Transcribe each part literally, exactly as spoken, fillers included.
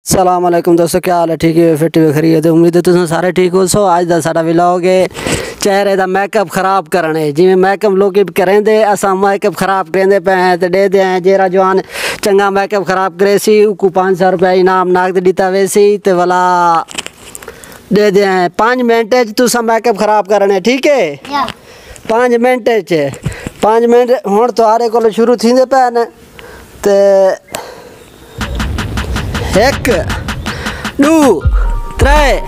السلام علیکم دوستو، کیا حال ہے؟ ٹھیک ہے؟ فٹ ہے؟ خیریت ہے؟ امید ہے تساں سارے ٹھیک ہوسو۔ اڄ دا ساݙا ولاگ ہے چہرے دا میک اپ خراب کرݨ ہے۔ جیویں میک اپ لوکی کریندے، اساں میک اپ خراب کریندے پئے ہیں تے ݙیہدے ہیں جیڑھا جوان چنڳا میک اپ خراب کریسی، اوکوں پنج سو روپے انعام نقد ݙتا ویسی۔ تے ولا ݙیہدے ہیں، پنج منٹ اچ تساں میک اپ خراب کرݨ ہے، ٹھیک ہے؟ یا۔ پنج منٹ اچ، پنج منٹ ہݨ تہاݙے کولوں شروع تھیندے پئے نے۔ تے ہک، ݙو، ترے،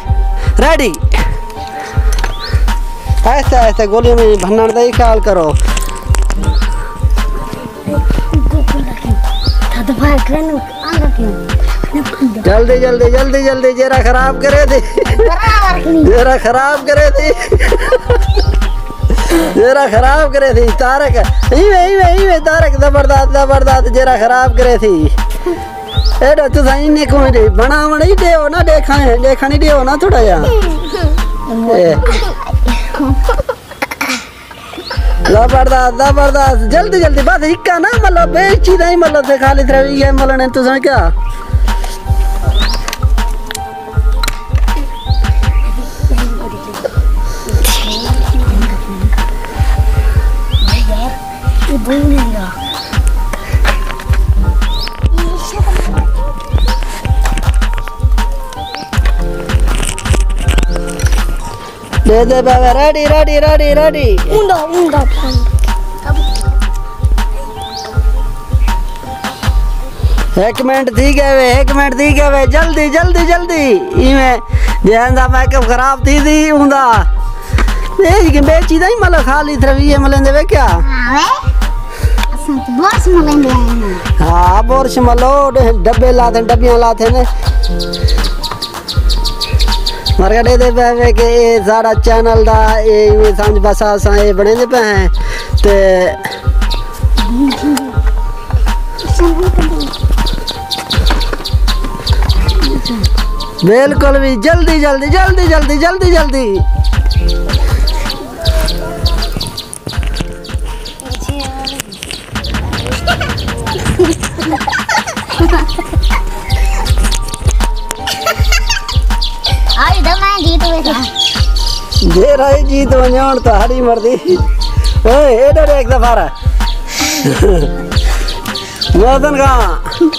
ریڈی۔ آہستہ آہستہ گولی میں بھنݨ دا ہی خیال کرو۔ جلدی، جلدی، جلدی، جلدی، جیڑھا خراب کرے تھی۔ جیڑھا خراب کرے تھی۔ جیڑھا خراب کرے تھی، طارق۔ ایویں، ایویں، ایویں، طارق زبردست، زبردست، جیڑھا خراب کرے تھی۔ ایڈا تساں اینے کوں ݙے، بݨاوݨ ہی ݙیو نا، ݙیکھݨ، ݙیکھݨ ہی ݙیو نا تھوڑا جیہا۔ اے۔ زبردست، زبردست۔ جلدی، جلدی، بس ہکا نہ ملو، بے چیزاں ہی ملو، تے خالی تھرے یہ ملنے تساں کیا؟ دے دے بابا، ریڈی، ریڈی، ریڈی، ریڈی۔ اوندا، اوندا۔ ہک منٹ تھی ڳئے وے، ہک منٹ تھی ڳئے وے، جلدی، جلدی، جلدی۔ ایویں جے ایندا میک اپ خراب تھی سی، اوندا۔ اے جی کہ بے چیزاں ہی ملو خالی تھرویے ملیندے وے کیا؟ ہاں وے۔ اساں تو برش ملیندے آئے ہیں۔ ہاں، برش ملو، ڈبے لاتے، ڈبیاں لاتے نے۔ مرگا ݙیہدے پئے وے کہ اے ساݙا چینل دا، اے ایویں سمجھ بس اساں اے بݨیندے پئے ہیں۔ تے بالکل بھی جلدی، جلدی، جلدی، جلدی، جلدی، جلدی۔ آئی دا میں جیت ویسا۔ جے رائی جیت ونڄو ہݨ تہاݙی مرضی۔ اوئے، ایݙے ݙیکھ دفعہ۔ محسن خان۔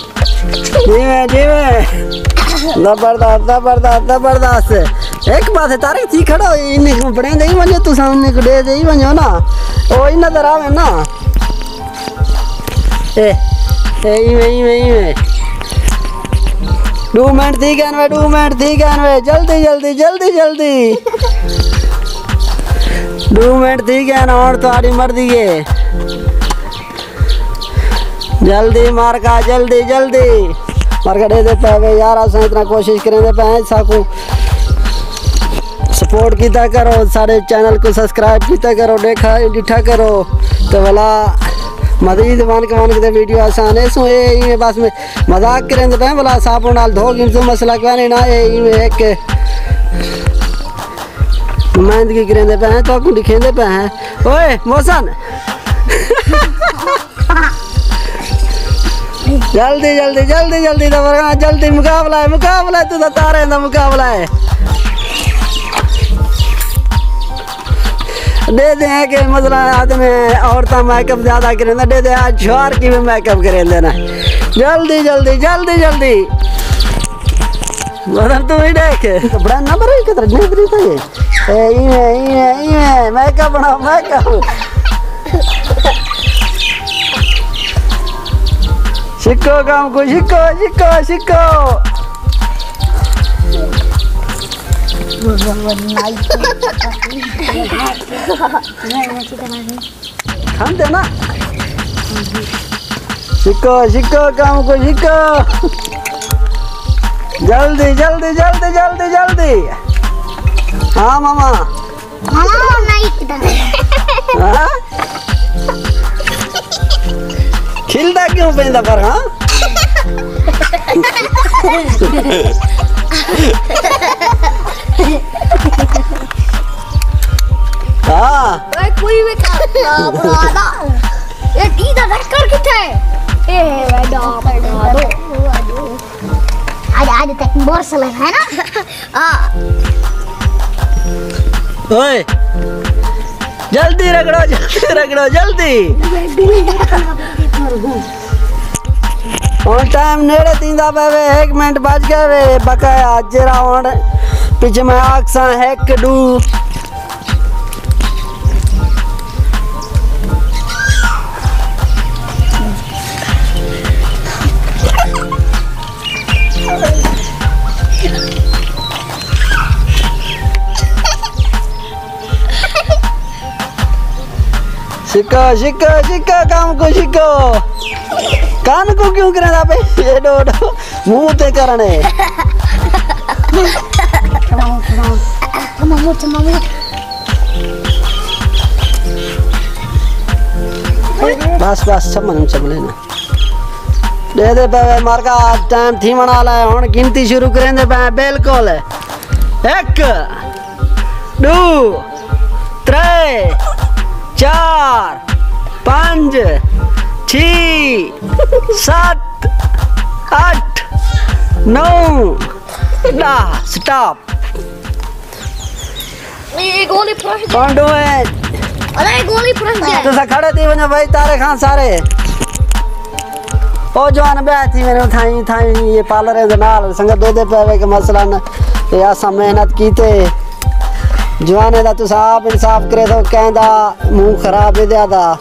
جیویں، جیویں۔ زبردست، زبردست، زبردست۔ ہک پاسے طارق تھی کھڑو، انہیں کوں بݨیندے ہی ونڄو، تساں انہیں کوں ݙیہدے ہی ونڄو نا۔ او ہی نظر آوے نا۔ اے، اے، ایویں، ایویں، ایویں۔ ݙو منٹ تھی ڳئے وے، ݙو منٹ تھی ڳئے وے۔ جلدی، جلدی، جلدی، جلدی۔ ݙو منٹ تھی ڳئے، ہݨ تہاݙی مرضی ہے۔ جلدی مارکا، جلدی، جلدی۔ مارکا ݙیہدے پئے وے یار، اساں اتنا کوشش کریندے پئے ہیں، ساکوں سپورٹ کیتا کرو، ساݙے چینل کوں سبسکرائب کیتا کرو، ݙیکھا، ݙٹھا کرو۔ تے ولا مزید ونک ونک دے ویڈیو اساں آنے سوں، اے ایویں بس میں مذاق کریندے پئے ہیں، ولا صاحب نال دھو گھن سوں، مسئلہ کوئی نہیں نا، اے ایویں ہک نمائندگی کریندے پئے ہیں، تہاکوں ݙکھیندے پئے ہیں۔ اوئے محسن۔ جلدی، جلدی، جلدی، جلدی دا ورگا، جلدی مقابلہ ہے، مقابلہ ہے، تساں تاریں دا مقابلہ ہے۔ ݙیہدے ہیں کہ مثلاً آدمی، عورتاں میک اپ زیادہ کریندے، ݙیہدے ہیں چھوہر کیویں میک اپ کریندے نا۔ جلدی، جلدی، جلدی، جلدی۔ مثلاً توں ہی ݙیکھ۔ بڑا نمبر ہے، کدھر نہیں، کدھر نہیں۔ اے، ایویں، ایویں، ایویں، میک اپ بݨا، میک اپ۔ سکو کم کوں، سکو، سکو، سکو۔ کھاندے نا۔ سکو، سکو، کم کوں سکو۔ جلدی، جلدی، جلدی، جلدی، جلدی۔ ہاں ماما۔ ماما، میں ایک دم۔ ہاں؟ کھلدا کیوں پیندا پر، ہاں؟ ہاں۔ اے کوئی وی کر، بڑا دا۔ اے ٹی دا گھر کر کتھے ہے؟ اے ہے ویڈا، بڑا دو۔ آ جا، آ بورسل ہے نا؟ ہاں۔ اوئے، جلدی رگڑو، جلدی رگڑو، جلدی۔ ہݨ ٹائم نیڑے تھیندا پئے وے، ہک منٹ بچ ڳئے وے بقایا، جیڑھا ہݨ پچھے میں آکھساں ہک ݙو۔ شکو، شکو، شکو، کم کوں شکو۔ کن کوں کیوں کریندا پئے؟ ایݙو، ایݙو۔ منہ تے کرݨے۔ بس، بس، چمن، چمن نا۔ ݙیہدے پئے وے مرگا، ٹائم تھیوݨ والا ہے، ہݨ گنتی شروع کریندے پئے، بالکل۔ ہک، ݙو، ترے، چار، پنج، چھی، ست، اٹھ، نو، ݙاہ، سٹاپ۔ یہ گولی پھنس گئی۔ پانڈو ہے۔ ارے، گولی پھنس گئی۔ تساں کھڑے تھی ونڄو بھائی، طارق خان سارے۔ او جوان ٻہہ تھی ونڄو، تھائیں، تھائیں، یہ پارلر دے نال سنگت ݙیہدے پئے وے کہ مثلاً یہ اساں محنت کیتے۔ جوانے دا تساں آپ انصاف کریسو، کہیں دا منہ خراب ہے زیادہ۔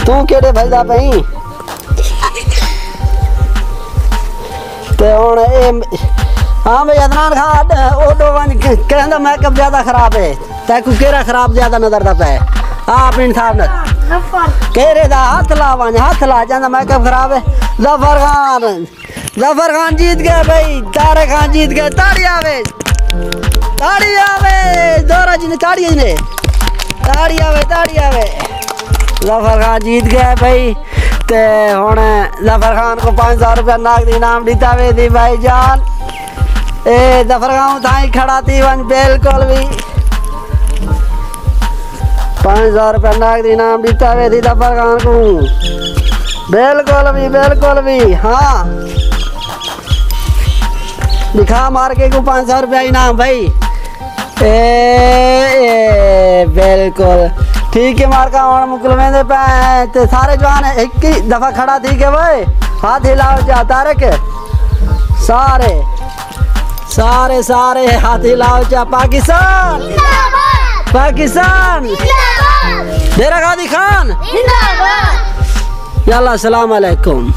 توں کیڑھے بھڄدا پئیں؟ تے ہݨ اے، ہاں بھئی عدنان خان، اݙ-، اوݙو ونڄ، ک-، کہیں دا میک اپ زیادہ خراب ہے، تیکوں کیڑھا خراب زیادہ نظردا پئے؟ آپ انصاف نہ۔ کیڑھے دا ہتھ لا ونڄ، ہتھ لا، جیندا میک اپ خراب ہے۔ ظفر خان، ظفر خان جیت ڳئے بھئی، طارق خان جیت ڳئے، تاڑی آوے۔ تاڑی آوے، زورا جی نے تاڑی نے۔ تاڑی آوے، تاڑی آوے۔ ظفر خان جیت ڳئے بھئی۔ تے ہݨ ظفر خان کوں پنج سو روپیہ نقد انعام ݙتا ویسی بھائی جان۔ اے ظفر خان اتھائیں کھڑا تھی ونڄ، بالکل وی۔ پنج سو روپیہ نقد انعام ݙتا ویسی ظفر خان کوں۔ بالکل وی، بالکل وی، ہاں۔ ݙکھا مارکے کوں پنج سو روپیہ انعام بھائی۔ اے، اے، بالکل۔ ٹھیک ہے مارکا، ہݨ مکلویں دے پئے تے سارے جوان ہک ہی دفعہ کھڑا تھی کے وے ہتھ ہلاؤ چا طارق۔ سارے، سارے، سارے ہتھ ہلاؤ چا۔ پاکستان زندہ باد۔ پاکستان زندہ باد۔ ڈیرہ غازی خان زندہ باد۔ یلا، السلام علیکم۔